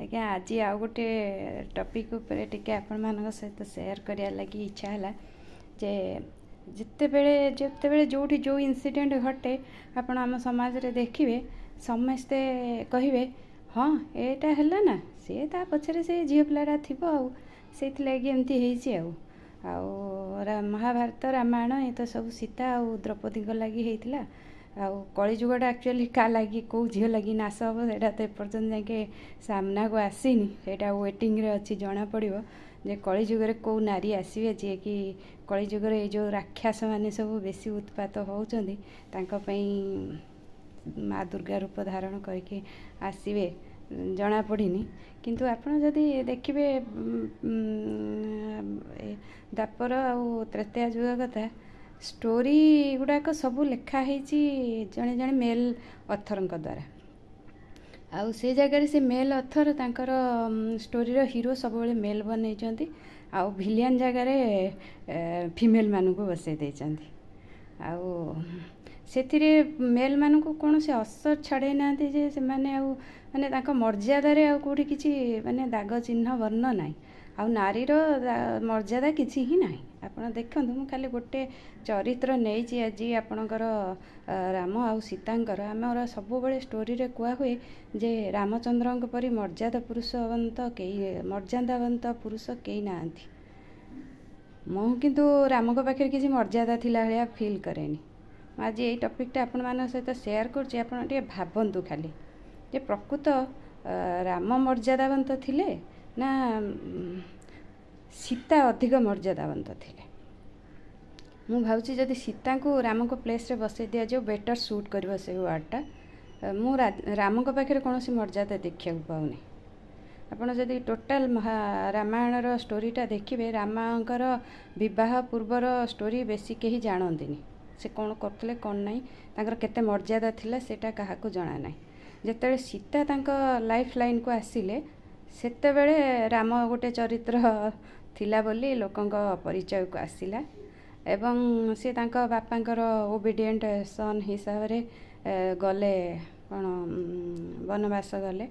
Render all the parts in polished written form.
ଆଜ୍ଞା, ଆଜି ଆଉ ଗୋଟେ ଟପିକ୍ ଉପରେ ଟିକେ ଆପଣମାନଙ୍କ ସହିତ ସେୟାର କରିବା ଲାଗି ଇଚ୍ଛା ହେଲା ଯେ ଯେତେବେଳେ ଯେତେବେଳେ ଯେଉଁଠି ଯେଉଁ ଇନସିଡେଣ୍ଟ ଘଟେ, ଆପଣ ଆମ ସମାଜରେ ଦେଖିବେ, ସମସ୍ତେ କହିବେ, ହଁ ଏଇଟା ହେଲା ନା, ସିଏ ତା ପଛରେ ସେ ଝିଅ ପିଲାଟା ଥିବ, ଆଉ ସେଇଥିଲାଗି ଏମିତି ହେଇଛି। ଆଉ ମହାଭାରତ, ରାମାୟଣ ଏ ତ ସବୁ ସୀତା ଆଉ ଦ୍ରୌପଦୀଙ୍କ ଲାଗି ହେଇଥିଲା। ଆଉ କଳିଯୁଗଟା ଆକ୍ଚୁଆଲି କାହା ଲାଗି, କେଉଁ ଝିଅ ଲାଗି ନାଶ ହେବ, ସେଇଟା ତ ଏପର୍ଯ୍ୟନ୍ତ ଯାକେ ସାମ୍ନାକୁ ଆସିନି। ସେଇଟା ୱେଟିଂରେ ଅଛି। ଜଣାପଡ଼ିବ ଯେ କଳିଯୁଗରେ କେଉଁ ନାରୀ ଆସିବେ, ଯିଏକି କଳିଯୁଗରେ ଏଇ ଯେଉଁ ରାକ୍ଷସ ମାନେ ସବୁ ବେଶୀ ଉତ୍ପାତ ହେଉଛନ୍ତି, ତାଙ୍କ ପାଇଁ ମା ଦୁର୍ଗା ରୂପ ଧାରଣ କରିକି ଆସିବେ, ଜଣାପଡ଼ିନି। କିନ୍ତୁ ଆପଣ ଯଦି ଦେଖିବେ ଦ୍ୱାପର ଆଉ ତ୍ରେତୟା ଯୁଗ କଥା, ଷ୍ଟୋରି ଗୁଡ଼ାକ ସବୁ ଲେଖା ହେଇଛି ଜଣେ ଜଣେ ମେଲ୍ ଅଥରଙ୍କ ଦ୍ୱାରା। ଆଉ ସେ ଜାଗାରେ ସେ ମେଲ୍ ଅଥର ତାଙ୍କର ଷ୍ଟୋରିର ହିରୋ ସବୁବେଳେ ମେଲ୍ ବନେଇଛନ୍ତି, ଆଉ ଭିଲିଆନ୍ ଜାଗାରେ ଫିମେଲ୍ମାନଙ୍କୁ ବସେଇ ଦେଇଛନ୍ତି। ଆଉ ସେଥିରେ ମେଲ୍ମାନଙ୍କୁ କୌଣସି ଅସର ଛଡ଼େଇ ନାହାନ୍ତି ଯେ ସେମାନେ ଆଉ ମାନେ ତାଙ୍କ ମର୍ଯ୍ୟାଦାରେ ଆଉ କେଉଁଠି କିଛି ମାନେ ଦାଗ ଚିହ୍ନ ବର୍ଣ୍ଣ ନାହିଁ, ଆଉ ନାରୀର ମର୍ଯ୍ୟାଦା କିଛି ହିଁ ନାହିଁ। ଆପଣ ଦେଖନ୍ତୁ, ମୁଁ ଖାଲି ଗୋଟେ ଚରିତ୍ର ନେଇଛି ଆଜି ଆପଣଙ୍କର ରାମ ଆଉ ସୀତାଙ୍କର। ଆମର ସବୁବେଳେ ଷ୍ଟୋରିରେ କୁହା ହୁଏ ଯେ ରାମଚନ୍ଦ୍ରଙ୍କ ପରି ମର୍ଯ୍ୟାଦା ପୁରୁଷବନ୍ତ କେହି, ମର୍ଯ୍ୟାଦାବନ୍ତ ପୁରୁଷ କେହି ନାହାନ୍ତି। ମୁଁ କିନ୍ତୁ ରାମଙ୍କ ପାଖରେ କିଛି ମର୍ଯ୍ୟାଦା ଥିଲା ଭଳିଆ ଫିଲ୍ କରେନି। ମୁଁ ଆଜି ଏଇ ଟପିକ୍ଟା ଆପଣମାନଙ୍କ ସହିତ ସେୟାର କରୁଛି। ଆପଣ ଟିକେ ଭାବନ୍ତୁ ଖାଲି ଯେ ପ୍ରକୃତ ରାମ ମର୍ଯ୍ୟାଦାବନ୍ତ ଥିଲେ ନା ସୀତା ଅଧିକ ମର୍ଯ୍ୟାଦାବନ୍ତ ଥିଲେ? ମୁଁ ଭାବୁଛି ଯଦି ସୀତାଙ୍କୁ ରାମଙ୍କ ପ୍ଲେସ୍ରେ ବସେଇ ଦିଆଯିବ, ବେଟର୍ ସୁଟ୍ କରିବ ସେଇ ୱାର୍ଡ଼ଟା। ମୁଁ ରାମଙ୍କ ପାଖରେ କୌଣସି ମର୍ଯ୍ୟାଦା ଦେଖିବାକୁ ପାଉନି। ଆପଣ ଯଦି ଟୋଟାଲ୍ ମହା ରାମାୟଣର ଷ୍ଟୋରିଟା ଦେଖିବେ, ରାମଙ୍କର ବିବାହ ପୂର୍ବର ଷ୍ଟୋରି ବେଶୀ କେହି ଜାଣନ୍ତିନି। ସେ କ'ଣ କରୁଥିଲେ, କ'ଣ ନାହିଁ, ତାଙ୍କର କେତେ ମର୍ଯ୍ୟାଦା ଥିଲା, ସେଇଟା କାହାକୁ ଜଣା ନାହିଁ। ଯେତେବେଳେ ସୀତା ତାଙ୍କ ଲାଇଫ୍ ଲାଇନ୍କୁ ଆସିଲେ, ସେତେବେଳେ ରାମ ଗୋଟେ ଚରିତ୍ର ଥିଲା ବୋଲି ଲୋକଙ୍କ ପରିଚୟକୁ ଆସିଲା ଏବଂ ସେ ତାଙ୍କ ବାପାଙ୍କର ଓବିଡ଼ିଏଣ୍ଟ ସନ୍ ହିସାବରେ ଗଲେ, କ'ଣ ବନବାସ ଗଲେ।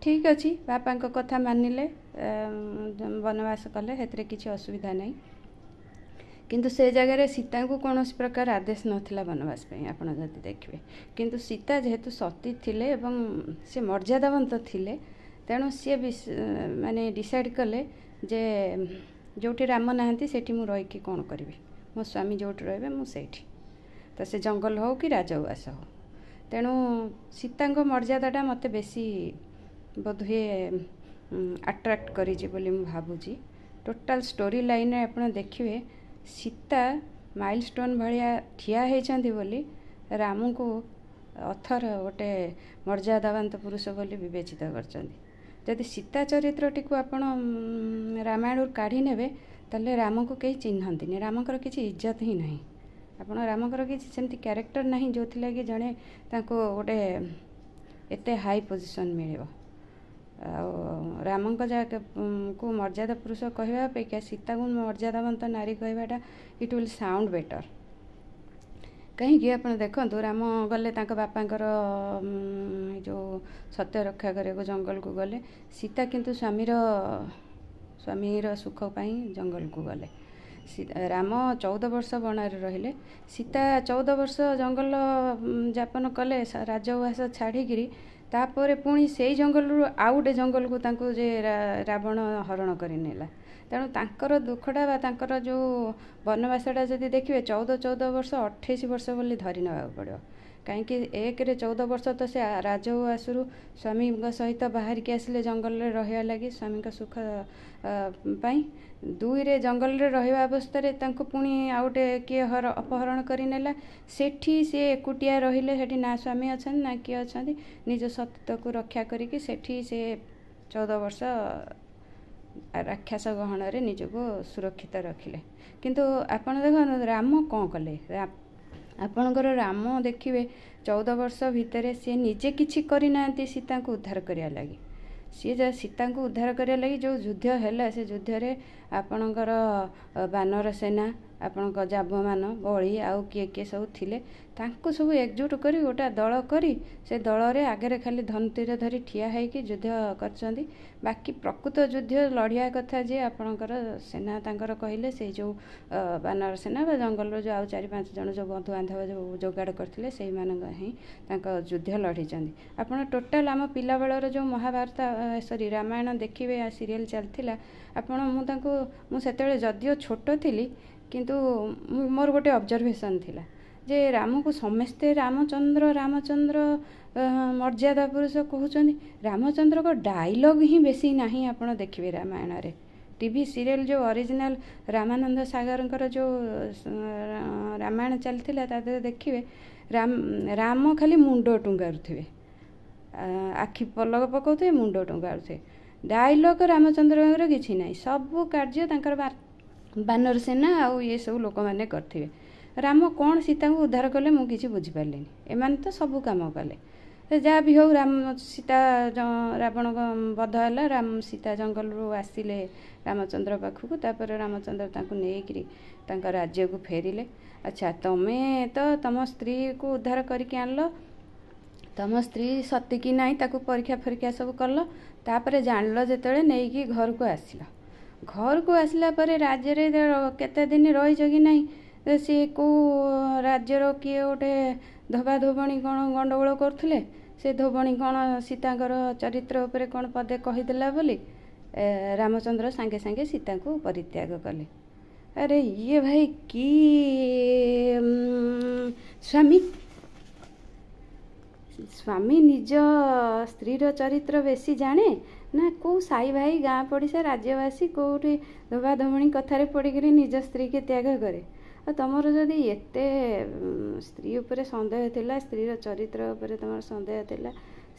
ଠିକ୍ ଅଛି, ବାପାଙ୍କ କଥା ମାନିଲେ, ବନବାସ କଲେ, ସେଥିରେ କିଛି ଅସୁବିଧା ନାହିଁ। କିନ୍ତୁ ସେ ଜାଗାରେ ସୀତାଙ୍କୁ କୌଣସି ପ୍ରକାର ଆଦେଶ ନଥିଲା ବନବାସ ପାଇଁ, ଆପଣ ଯଦି ଦେଖିବେ। କିନ୍ତୁ ସୀତା ଯେହେତୁ ସତୀ ଥିଲେ ଏବଂ ସେ ମର୍ଯ୍ୟାଦାବନ୍ତ ଥିଲେ, ତେଣୁ ସିଏ ମାନେ ଡିସାଇଡ଼୍ କଲେ ଯେ ଯେଉଁଠି ରାମ ନାହାନ୍ତି ସେଇଠି ମୁଁ ରହିକି କ'ଣ କରିବି? ମୋ ସ୍ୱାମୀ ଯେଉଁଠି ରହିବେ ମୁଁ ସେଇଠି, ତ ସେ ଜଙ୍ଗଲ ହେଉ କି ରାଜଉଆସ ହେଉ। ତେଣୁ ସୀତାଙ୍କ ମର୍ଯ୍ୟାଦାଟା ମୋତେ ବେଶୀ ବୋଧହୁଏ ଆଟ୍ରାକ୍ଟ କରିଛି ବୋଲି ମୁଁ ଭାବୁଛି। ଟୋଟାଲ୍ ଷ୍ଟୋରି ଲାଇନ୍ରେ ଆପଣ ଦେଖିବେ, ସୀତା ମାଇଲ୍ ଷ୍ଟୋନ୍ ଭଳିଆ ଠିଆ ହେଇଛନ୍ତି ବୋଲି ରାମଙ୍କୁ ଅଥର ଗୋଟେ ମର୍ଯ୍ୟାଦାବନ୍ତ ପୁରୁଷ ବୋଲି ବିବେଚିତ କରିଛନ୍ତି। ଯଦି ସୀତା ଚରିତ୍ରଟିକୁ ଆପଣ ରାମାୟଣରୁ କାଢ଼ି ନେବେ, ତାହେଲେ ରାମକୁ କେହି ଚିହ୍ନନ୍ତିନି। ରାମଙ୍କର କିଛି ଇଜ୍ଜତ ହିଁ ନାହିଁ। ଆପଣ ରାମଙ୍କର କିଛି ସେମିତି କ୍ୟାରେକ୍ଟର ନାହିଁ ଯେଉଁଥିଲାଗି ଜଣେ ତାଙ୍କୁ ଗୋଟେ ଏତେ ହାଇ ପୋଜିସନ୍ ମିଳିବ। ଆଉ ରାମଙ୍କ ଯାକୁ ମର୍ଯ୍ୟାଦା ପୁରୁଷ କହିବା ଅପେକ୍ଷା ସୀତାକୁ ମର୍ଯ୍ୟାଦାବନ୍ତ ନାରୀ କହିବାଟା it will sound better. କାହିଁକି? ଆପଣ ଦେଖନ୍ତୁ, ରାମ ଗଲେ ତାଙ୍କ ବାପାଙ୍କର ଯେଉଁ ସତ୍ୟ ରକ୍ଷା କରିବାକୁ ଜଙ୍ଗଲକୁ ଗଲେ। ସୀତା କିନ୍ତୁ ସ୍ୱାମୀର ସୁଖ ପାଇଁ ଜଙ୍ଗଲକୁ ଗଲେ। ରାମ 14 ବର୍ଷ ବଣରେ ରହିଲେ, ସୀତା 14 ବର୍ଷ ଜଙ୍ଗଲ ଯାପନ କଲେ ରାଜଉଆସ ଛାଡ଼ିକିରି। ତାପରେ ପୁଣି ସେଇ ଜଙ୍ଗଲରୁ ଆଉ ଗୋଟେ ଜଙ୍ଗଲକୁ ତାଙ୍କୁ ଯେ ରାବଣ ହରଣ କରିନେଲା। ତେଣୁ ତାଙ୍କର ଦୁଃଖଟା ବା ତାଙ୍କର ଯେଉଁ ବନବାସଟା ଯଦି ଦେଖିବେ, 14 14 ବର୍ଷ 28 ବର୍ଷ ବୋଲି ଧରି ନେବାକୁ ପଡ଼ିବ। କାହିଁକି? ଏକରେ 14 ବର୍ଷ ତ ସେ ରାଜଉଆସରୁ ସ୍ୱାମୀଙ୍କ ସହିତ ବାହାରିକି ଆସିଲେ ଜଙ୍ଗଲରେ ରହିବା ଲାଗି, ସ୍ୱାମୀଙ୍କ ସୁଖ ପାଇଁ। ଦୁଇରେ ଜଙ୍ଗଲରେ ରହିବା ଅବସ୍ଥାରେ ତାଙ୍କୁ ପୁଣି ଆଉ ଗୋଟେ କିଏ ଅପହରଣ କରିନେଲା। ସେଠି ସିଏ ଏକୁଟିଆ ରହିଲେ। ସେଠି ନା ସ୍ୱାମୀ ଅଛନ୍ତି ନା କିଏ ଅଛନ୍ତି। ନିଜ ସତୀତ୍ୱକୁ ରକ୍ଷା କରିକି ସେଠି ସେ 14 ବର୍ଷ ରାକ୍ଷସ ଗହଣରେ ନିଜକୁ ସୁରକ୍ଷିତ ରଖିଲେ। କିନ୍ତୁ ଆପଣ ଦେଖନ୍ତୁ ରାମ କ'ଣ କଲେ। ଆପଣଙ୍କର ରାମ ଦେଖିବେ, 14 ବର୍ଷ ଭିତରେ ସିଏ ନିଜେ କିଛି କରିନାହାନ୍ତି ସୀତାଙ୍କୁ ଉଦ୍ଧାର କରିବା ଲାଗି। ସିଏ ଯାହା ସୀତାଙ୍କୁ ଉଦ୍ଧାର କରିବା ଲାଗି ଯେଉଁ ଯୁଦ୍ଧ ହେଲା, ସେ ଯୁଦ୍ଧରେ ଆପଣଙ୍କର ବାନର ସେନା, ଆପଣଙ୍କ ଜାମ୍ବବାନ, ବଳି ଆଉ କିଏ କିଏ ସବୁ ଥିଲେ, ତାଙ୍କୁ ସବୁ ଏକଜୁଟ କରି ଗୋଟେ ଦଳ କରି ସେ ଦଳରେ ଆଗରେ ଖାଲି ଧନୁତୀର ଧରି ଠିଆ ହେଇକି ଯୁଦ୍ଧ କରିଛନ୍ତି। ବାକି ପ୍ରକୃତ ଯୁଦ୍ଧ ଲଢ଼ିବା କଥା ଯେ ଆପଣଙ୍କର ସେନା ତାଙ୍କର କହିଲେ, ସେଇ ଯେଉଁ ବାନର ସେନା ବା ଜଙ୍ଗଲର ଯେଉଁ ଆଉ 4-5 ଜଣ ଯେଉଁ ବନ୍ଧୁବାନ୍ଧବ ଯେଉଁ ଯୋଗାଡ଼ କରିଥିଲେ, ସେଇମାନଙ୍କ ହିଁ ତାଙ୍କ ଯୁଦ୍ଧ ଲଢ଼ିଛନ୍ତି। ଆପଣ ଟୋଟାଲ୍ ଆମ ପିଲାବେଳର ଯେଉଁ ମହାଭାରତ, ସରି ରାମାୟଣ ଦେଖିବେ, ସିରିଏଲ୍ ଚାଲିଥିଲା, ଆପଣ ମୁଁ ତାଙ୍କୁ, ମୁଁ ସେତେବେଳେ ଯଦିଓ ଛୋଟ ଥିଲି, କିନ୍ତୁ ମୋର ଗୋଟେ ଅବଜରଭେସନ୍ ଥିଲା ଯେ ରାମକୁ ସମସ୍ତେ ରାମଚନ୍ଦ୍ର ରାମଚନ୍ଦ୍ର ମର୍ଯ୍ୟାଦା ପୁରୁଷ କହୁଛନ୍ତି, ରାମଚନ୍ଦ୍ରଙ୍କ ଡାଇଲଗ୍ ହିଁ ବେଶୀ ନାହିଁ। ଆପଣ ଦେଖିବେ ରାମାୟଣରେ ଟିଭି ସିରିଏଲ୍ ଯେଉଁ ଅରିଜିନାଲ୍ ରାମାନନ୍ଦ ସାଗରଙ୍କର ଯେଉଁ ରାମାୟଣ ଚାଲିଥିଲା, ତା ଦେହରେ ଦେଖିବେ ରାମ ଖାଲି ମୁଣ୍ଡ ଟୁଙ୍ଗାରୁଥିବେ, ଆଖି ପଲକ ପକାଉଥିବେ, ମୁଣ୍ଡ ଟୁଙ୍ଗାରୁଥିବେ। ଡାଇଲଗ୍ ରାମଚନ୍ଦ୍ରଙ୍କର କିଛି ନାହିଁ। ସବୁ କାର୍ଯ୍ୟ ତାଙ୍କର ବାନର ସେନା ଆଉ ଇଏ ସବୁ ଲୋକମାନେ କରିଥିବେ। ରାମ କ'ଣ ସୀତାଙ୍କୁ ଉଦ୍ଧାର କଲେ ମୁଁ କିଛି ବୁଝିପାରିଲିନି। ଏମାନେ ତ ସବୁ କାମ କଲେ। ଯାହା ବି ହଉ, ରାମ ସୀତା, ରାବଣଙ୍କ ବଧ ହେଲା, ରାମ ସୀତା ଜଙ୍ଗଲରୁ ଆସିଲେ ରାମଚନ୍ଦ୍ର ପାଖକୁ। ତାପରେ ରାମଚନ୍ଦ୍ର ତାଙ୍କୁ ନେଇକିରି ତାଙ୍କ ରାଜ୍ୟକୁ ଫେରିଲେ। ଆଚ୍ଛା, ତମେ ତ ତମ ସ୍ତ୍ରୀକୁ ଉଦ୍ଧାର କରିକି ଆଣିଲ, ତମ ସ୍ତ୍ରୀ ସତୀ କି ନାହିଁ ତାକୁ ପରୀକ୍ଷା ଫରୀକ୍ଷା ସବୁ କଲ, ତାପରେ ଜାଣିଲ ଯେତେବେଳେ ନେଇକି ଘରକୁ ଆସିଲ। ଘରକୁ ଆସିଲା ପରେ ରାଜ୍ୟରେ କେତେ ଦିନ ରହିଛ କି ନାହିଁ, ସିଏ କେଉଁ ରାଜ୍ୟର କିଏ ଗୋଟେ ଧୋବା ଧୋବଣୀ କ'ଣ ଗଣ୍ଡଗୋଳ କରୁଥିଲେ, ସେ ଧୋବଣୀ କ'ଣ ସୀତାଙ୍କର ଚରିତ୍ର ଉପରେ କ'ଣ ପଦେ କହିଦେଲା ବୋଲି ରାମଚନ୍ଦ୍ର ସାଙ୍ଗେ ସାଙ୍ଗେ ସୀତାଙ୍କୁ ପରିତ୍ୟାଗ କଲେ। ଆରେ ଇଏ ଭାଇ କି ସ୍ୱାମୀ? ସ୍ୱାମୀ ନିଜ ସ୍ତ୍ରୀର ଚରିତ୍ର ବେଶୀ ଜାଣେ ନା କେଉଁ ସାଇ ଭାଇ, ଗାଁ ପଡ଼ିଶା, ରାଜ୍ୟବାସୀ କେଉଁଠି ଧୋବା ଧୋବଣୀ କଥାରେ ପଡ଼ିକିରି ନିଜ ସ୍ତ୍ରୀକି ତ୍ୟାଗ କରେ? ଆଉ ତୁମର ଯଦି ଏତେ ସ୍ତ୍ରୀ ଉପରେ ସନ୍ଦେହ ଥିଲା, ସ୍ତ୍ରୀର ଚରିତ୍ର ଉପରେ ତୁମର ସନ୍ଦେହ ଥିଲା,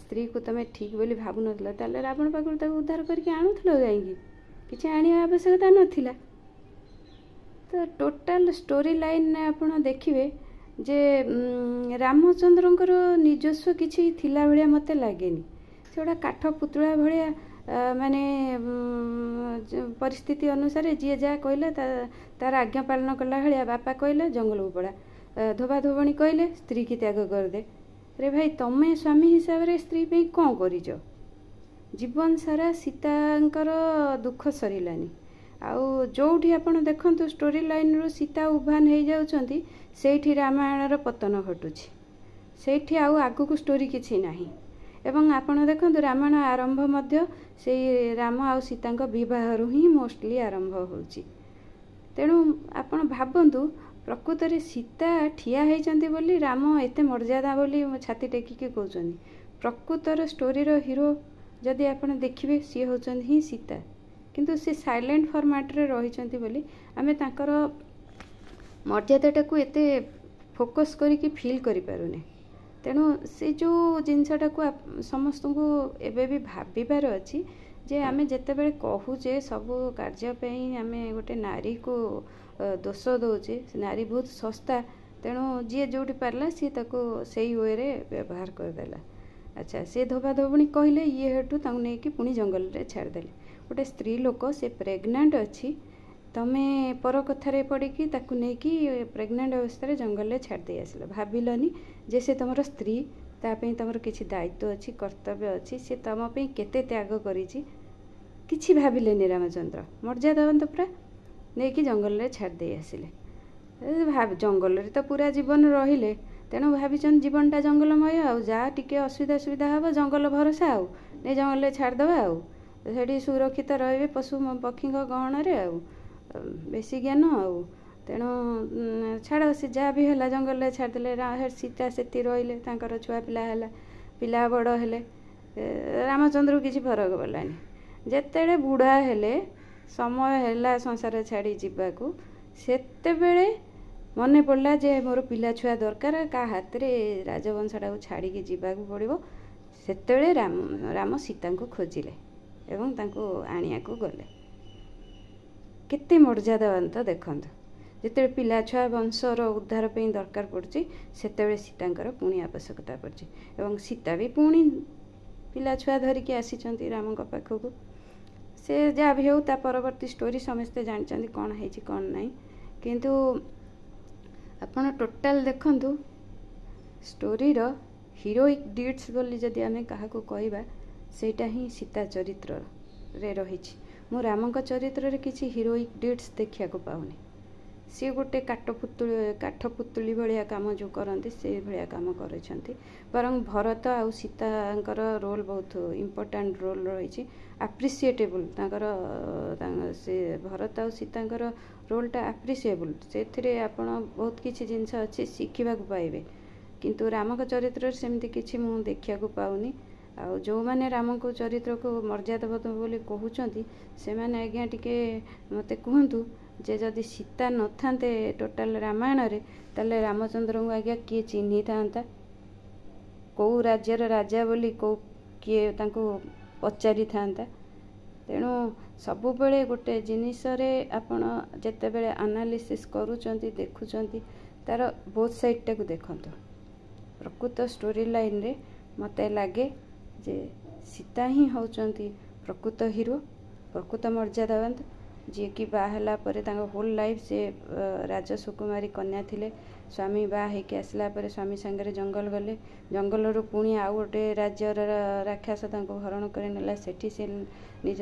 ସ୍ତ୍ରୀକୁ ତୁମେ ଠିକ୍ ବୋଲି ଭାବୁନଥିଲ, ତାହେଲେ ରାବଣ ପାଖରୁ ତାକୁ ଉଦ୍ଧାର କରିକି ଆଣୁଥିଲ କାହିଁକି? କିଛି ଆଣିବା ଆବଶ୍ୟକତା ନଥିଲା। ତ ଟୋଟାଲ୍ ଷ୍ଟୋରି ଲାଇନ୍ରେ ଆପଣ ଦେଖିବେ ଯେ ରାମଚନ୍ଦ୍ରଙ୍କର ନିଜସ୍ୱ କିଛି ଥିଲା ଭଳିଆ ମୋତେ ଲାଗେନି। ସେଗୁଡ଼ା କାଠ ପୁତୁଳା ଭଳିଆ, ମାନେ ପରିସ୍ଥିତି ଅନୁସାରେ ଯିଏ ଯାହା କହିଲା ତାର ଆଜ୍ଞା ପାଳନ କଲା ଭଳିଆ। ବାପା କହିଲେ ଜଙ୍ଗଲକୁ ପଳା, ଧୋବା ଧୋବଣୀ କହିଲେ ସ୍ତ୍ରୀକି ତ୍ୟାଗ କରିଦେ। ରେ ଭାଇ, ତମେ ସ୍ୱାମୀ ହିସାବରେ ସ୍ତ୍ରୀ ପାଇଁ କ'ଣ କରିଛ? ଜୀବନ ସାରା ସୀତାଙ୍କର ଦୁଃଖ ସରିଲାନି। ଆଉ ଯେଉଁଠି ଆପଣ ଦେଖନ୍ତୁ ଷ୍ଟୋରି ଲାଇନ୍ରୁ ସୀତା ଉଭାନ ହେଇଯାଉଛନ୍ତି, ସେଇଠି ରାମାୟଣର ପତନ ଘଟୁଛି। ସେଇଠି ଆଉ ଆଗକୁ ଷ୍ଟୋରି କିଛି ନାହିଁ। ଏବଂ ଆପଣ ଦେଖନ୍ତୁ, ରାମାୟଣ ଆରମ୍ଭ ମଧ୍ୟ ସେଇ ରାମ ଆଉ ସୀତାଙ୍କ ବିବାହରୁ ହିଁ ମୋଷ୍ଟଲି ଆରମ୍ଭ ହେଉଛି। ତେଣୁ ଆପଣ ଭାବନ୍ତୁ, ପ୍ରକୃତରେ ସୀତା ଠିଆ ହେଇଛନ୍ତି ବୋଲି ରାମ ଏତେ ମର୍ଯ୍ୟାଦା ବୋଲି ଛାତି ଟେକିକି କହୁଛନ୍ତି। ପ୍ରକୃତର ଷ୍ଟୋରିର ହିରୋ ଯଦି ଆପଣ ଦେଖିବେ, ସିଏ ହେଉଛନ୍ତି ହିଁ ସୀତା। କିନ୍ତୁ ସେ ସାଇଲେଣ୍ଟ ଫର୍ମାଟ୍ରେ ରହିଛନ୍ତି ବୋଲି ଆମେ ତାଙ୍କର ମର୍ଯ୍ୟାଦାଟାକୁ ଏତେ ଫୋକସ୍ କରିକି ଫିଲ୍ କରିପାରୁନେ। ତେଣୁ ସେ ଯେଉଁ ଜିନିଷଟାକୁ ସମସ୍ତଙ୍କୁ ଏବେ ବି ଭାବିବାର ଅଛି ଯେ ଆମେ ଯେତେବେଳେ କହୁଛେ ସବୁ କାର୍ଯ୍ୟ ପାଇଁ ଆମେ ଗୋଟେ ନାରୀକୁ ଦୋଷ ଦେଉଛେ, ସେ ନାରୀ ବହୁତ ଶସ୍ତା, ତେଣୁ ଯିଏ ଯେଉଁଠି ପାରିଲା ସିଏ ତାକୁ ସେଇ ୱେରେ ବ୍ୟବହାର କରିଦେଲା। ଆଚ୍ଛା, ସେ ଧୋବା ଧୋବଣୀ କହିଲେ, ଇଏ ହେଠୁ ତାଙ୍କୁ ନେଇକି ପୁଣି ଜଙ୍ଗଲରେ ଛାଡ଼ିଦେଲେ। ଗୋଟେ ସ୍ତ୍ରୀ ଲୋକ, ସେ ପ୍ରେଗନାଣ୍ଟ ଅଛି, ତମେ ପର କଥାରେ ପଡ଼ିକି ତାକୁ ନେଇକି ପ୍ରେଗନାଣ୍ଟ ଅବସ୍ଥାରେ ଜଙ୍ଗଲରେ ଛାଡ଼ି ଦେଇ ଆସିଲ। ଭାବିଲନି ଯେ ସେ ତୁମର ସ୍ତ୍ରୀ, ତା ପାଇଁ ତୁମର କିଛି ଦାୟିତ୍ୱ ଅଛି, କର୍ତ୍ତବ୍ୟ ଅଛି, ସେ ତୁମ ପାଇଁ କେତେ ତ୍ୟାଗ କରିଛି, କିଛି ଭାବିଲେନି ରାମଚନ୍ଦ୍ର। ମର୍ଯ୍ୟାଦାବନ୍ତ ପୁରା, ନେଇକି ଜଙ୍ଗଲରେ ଛାଡ଼ି ଦେଇ ଆସିଲେ। ଜଙ୍ଗଲରେ ତ ପୁରା ଜୀବନ ରହିଲେ, ତେଣୁ ଭାବିଛନ୍ତି ଜୀବନଟା ଜଙ୍ଗଲମୟ, ଆଉ ଯାହା ଟିକେ ଅସୁବିଧା ସୁବିଧା ହେବ ଜଙ୍ଗଲ ଭରସା, ଆଉ ନେଇ ଜଙ୍ଗଲରେ ଛାଡ଼ିଦେବା, ଆଉ ସେଠି ସୁରକ୍ଷିତ ରହିବେ ପଶୁ ପକ୍ଷୀଙ୍କ ଗହଣରେ, ଆଉ ବେଶୀ ଜ୍ଞାନ ଆଉ। ତେଣୁ ଛାଡ଼, ସେ ଯାହା ବି ହେଲା ଜଙ୍ଗଲରେ ଛାଡ଼ିଦେଲେ। ସୀତା ସେଠି ରହିଲେ, ତାଙ୍କର ଛୁଆ ପିଲା ହେଲା, ପିଲା ବଡ଼ ହେଲେ, ରାମଚନ୍ଦ୍ରକୁ କିଛି ଫରକ ପଡ଼ିଲାନି। ଯେତେବେଳେ ବୁଢ଼ା ହେଲେ, ସମୟ ହେଲା ସଂସାର ଛାଡ଼ି ଯିବାକୁ, ସେତେବେଳେ ମନେ ପଡ଼ିଲା ଯେ ମୋର ପିଲା ଛୁଆ ଦରକାର, କାହା ହାତରେ ରାଜବଂଶଟାକୁ ଛାଡ଼ିକି ଯିବାକୁ ପଡ଼ିବ। ସେତେବେଳେ ରାମ ସୀତାଙ୍କୁ ଖୋଜିଲେ ଏବଂ ତାଙ୍କୁ ଆଣିବାକୁ ଗଲେ। କେତେ ମର୍ଯ୍ୟାଦାବନ୍ତ ଦେଖନ୍ତୁ, ଯେତେବେଳେ ପିଲା ଛୁଆ ବଂଶର ଉଦ୍ଧାର ପାଇଁ ଦରକାର ପଡ଼ୁଛି, ସେତେବେଳେ ସୀତାଙ୍କର ପୁଣି ଆବଶ୍ୟକତା ପଡ଼ୁଛି ଏବଂ ସୀତା ବି ପୁଣି ପିଲା ଛୁଆ ଧରିକି ଆସିଛନ୍ତି ରାମଙ୍କ ପାଖକୁ। ସେ ଯାହା ବି ହେଉ, ତା ପରବର୍ତ୍ତୀ ଷ୍ଟୋରି ସମସ୍ତେ ଜାଣିଛନ୍ତି କ'ଣ ହେଇଛି କ'ଣ ନାହିଁ। କିନ୍ତୁ ଆପଣ ଟୋଟାଲ୍ ଦେଖନ୍ତୁ, ଷ୍ଟୋରିର ହିରୋଇକ୍ ଡିଡ୍ସ ବୋଲି ଯଦି ଆମେ କାହାକୁ କହିବା, ସେଇଟା ହିଁ ସୀତା ଚରିତ୍ରରେ ରହିଛି। ମୁଁ ରାମଙ୍କ ଚରିତ୍ରରେ କିଛି ହିରୋଇକ୍ ଡିଡ୍ସ ଦେଖିବାକୁ ପାଉନି। ସିଏ ଗୋଟେ କାଠ ପୁତୁଳି ଭଳିଆ କାମ ଯେଉଁ କରନ୍ତି, ସେଇଭଳିଆ କାମ କରିଛନ୍ତି। ବରଂ ଭରତ ଆଉ ସୀତାଙ୍କର ରୋଲ୍ ବହୁତ ଇମ୍ପୋର୍ଟାଣ୍ଟ ରୋଲ୍ ରହିଛି, ଆପ୍ରିସିଏଟେବୁଲ୍ ତାଙ୍କର। ସେ ଭରତ ଆଉ ସୀତାଙ୍କର ରୋଲ୍ଟା ଆପ୍ରିସିଏବୁଲ୍, ସେଥିରେ ଆପଣ ବହୁତ କିଛି ଜିନିଷ ଅଛି ଶିଖିବାକୁ ପାଇବେ। କିନ୍ତୁ ରାମଙ୍କ ଚରିତ୍ରରେ ସେମିତି କିଛି ମୁଁ ଦେଖିବାକୁ ପାଉନି। ଆଉ ଯେଉଁମାନେ ରାମଙ୍କ ଚରିତ୍ରକୁ ମର୍ଯ୍ୟାଦାବଦ୍ଧ ବୋଲି କହୁଛନ୍ତି, ସେମାନେ ଆଜ୍ଞା ଟିକେ ମୋତେ କୁହନ୍ତୁ ଯେ ଯଦି ସୀତା ନଥାନ୍ତେ ଟୋଟାଲ୍ ରାମାୟଣରେ, ତାହେଲେ ରାମଚନ୍ଦ୍ରଙ୍କୁ ଆଜ୍ଞା କିଏ ଚିହ୍ନିଥାନ୍ତା? କେଉଁ ରାଜ୍ୟର ରାଜା ବୋଲି କେଉଁ କିଏ ତାଙ୍କୁ ପଚାରିଥାନ୍ତା? ତେଣୁ ସବୁବେଳେ ଗୋଟେ ଜିନିଷରେ ଆପଣ ଯେତେବେଳେ ଆନାଲିସିସ୍ କରୁଛନ୍ତି, ଦେଖୁଛନ୍ତି, ତା'ର ବୋଥ୍ ସାଇଡ଼୍ଟାକୁ ଦେଖନ୍ତୁ। ପ୍ରକୃତ ଷ୍ଟୋରି ଲାଇନ୍ରେ ମୋତେ ଲାଗେ ଯେ ସୀତା ହିଁ ହେଉଛନ୍ତି ପ୍ରକୃତ ହିରୋ, ପ୍ରକୃତ ମର୍ଯ୍ୟାଦାବାନ, ଯିଏକି ବାହା ହେଲା ପରେ ତାଙ୍କ ହୋଲ୍ ଲାଇଫ୍ ସେ ରାଜସୁକୁମାରୀ କନ୍ୟା ଥିଲେ। ସ୍ୱାମୀ ବାହା ହେଇକି ଆସିଲା ପରେ ସ୍ୱାମୀ ସାଙ୍ଗରେ ଜଙ୍ଗଲ ଗଲେ। ଜଙ୍ଗଲରୁ ପୁଣି ଆଉ ଗୋଟେ ରାଜ୍ୟର ରାକ୍ଷସ ତାଙ୍କୁ ହରଣ କରି ନେଲା। ସେଠି ସେ ନିଜ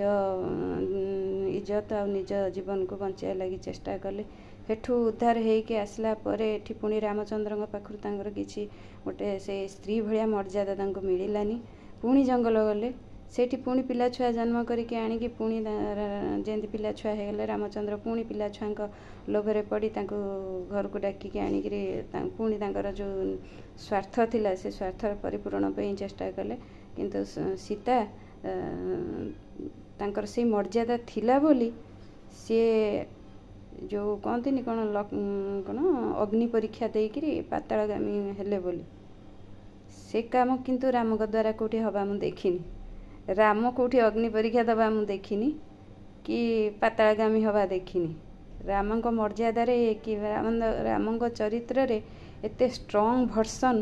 ଇଜ୍ଜତ ଆଉ ନିଜ ଜୀବନକୁ ବଞ୍ଚାଇବା ଲାଗି ଚେଷ୍ଟା କଲେ। ସେଠୁ ଉଦ୍ଧାର ହେଇକି ଆସିଲା ପରେ ଏଠି ପୁଣି ରାମଚନ୍ଦ୍ରଙ୍କ ପାଖରୁ ତାଙ୍କର କିଛି ଗୋଟେ ସେ ସ୍ତ୍ରୀ ଭଳିଆ ମର୍ଯ୍ୟାଦା ତାଙ୍କୁ ମିଳିଲାନି। ପୁଣି ଜଙ୍ଗଲ ଗଲେ, ସେଇଠି ପୁଣି ପିଲା ଛୁଆ ଜନ୍ମ କରିକି ଆଣିକି, ପୁଣି ଯେମିତି ପିଲା ଛୁଆ ହେଇଗଲେ, ରାମଚନ୍ଦ୍ର ପୁଣି ପିଲା ଛୁଆଙ୍କ ଲୋଭରେ ପଡ଼ି ତାଙ୍କୁ ଘରକୁ ଡାକିକି ଆଣିକିରି ପୁଣି ତାଙ୍କର ଯେଉଁ ସ୍ୱାର୍ଥ ଥିଲା, ସେ ସ୍ୱାର୍ଥର ପରିପୂରଣ ପାଇଁ ଚେଷ୍ଟା କଲେ। କିନ୍ତୁ ସୀତା ତାଙ୍କର ସେଇ ମର୍ଯ୍ୟାଦା ଥିଲା ବୋଲି ସିଏ ଯେଉଁ କହନ୍ତିନି କ'ଣ କ'ଣ ଅଗ୍ନି ପରୀକ୍ଷା ଦେଇକିରି ପାତାଳଗାମୀ ହେଲେ ବୋଲି, ସେ କାମ କିନ୍ତୁ ରାମଙ୍କ ଦ୍ୱାରା କେଉଁଠି ହେବା ମୁଁ ଦେଖିନି। ରାମ କେଉଁଠି ଅଗ୍ନି ପରୀକ୍ଷା ଦେବା ମୁଁ ଦେଖିନି କି ପାତାଳଗାମୀ ହେବା ଦେଖିନି। ରାମଙ୍କ ମର୍ଯ୍ୟାଦାରେ କି ରାମଙ୍କ ଚରିତ୍ରରେ ଏତେ ଷ୍ଟ୍ରଙ୍ଗ ଭର୍ସନ୍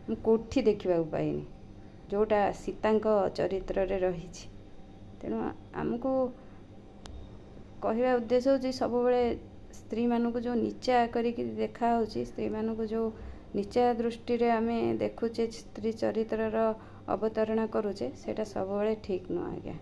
ମୁଁ କେଉଁଠି ଦେଖିବାକୁ ପାଇନି, ଯେଉଁଟା ସୀତାଙ୍କ ଚରିତ୍ରରେ ରହିଛି। ତେଣୁ ଆମକୁ କହିବା ଉଦ୍ଦେଶ୍ୟ ହେଉଛି, ସବୁବେଳେ ସ୍ତ୍ରୀମାନଙ୍କୁ ଯେଉଁ ନିଚା କରିକି ଦେଖାହେଉଛି, ସ୍ତ୍ରୀମାନଙ୍କୁ ଯେଉଁ ନିଚା ଦୃଷ୍ଟିରେ ଆମେ ଦେଖୁଛେ, ସ୍ତ୍ରୀ ଚରିତ୍ରର ଅବତାରଣା କରୁଛେ, ସେଇଟା ସବୁବେଳେ ଠିକ୍ ନୁହଁ ଆଜ୍ଞା।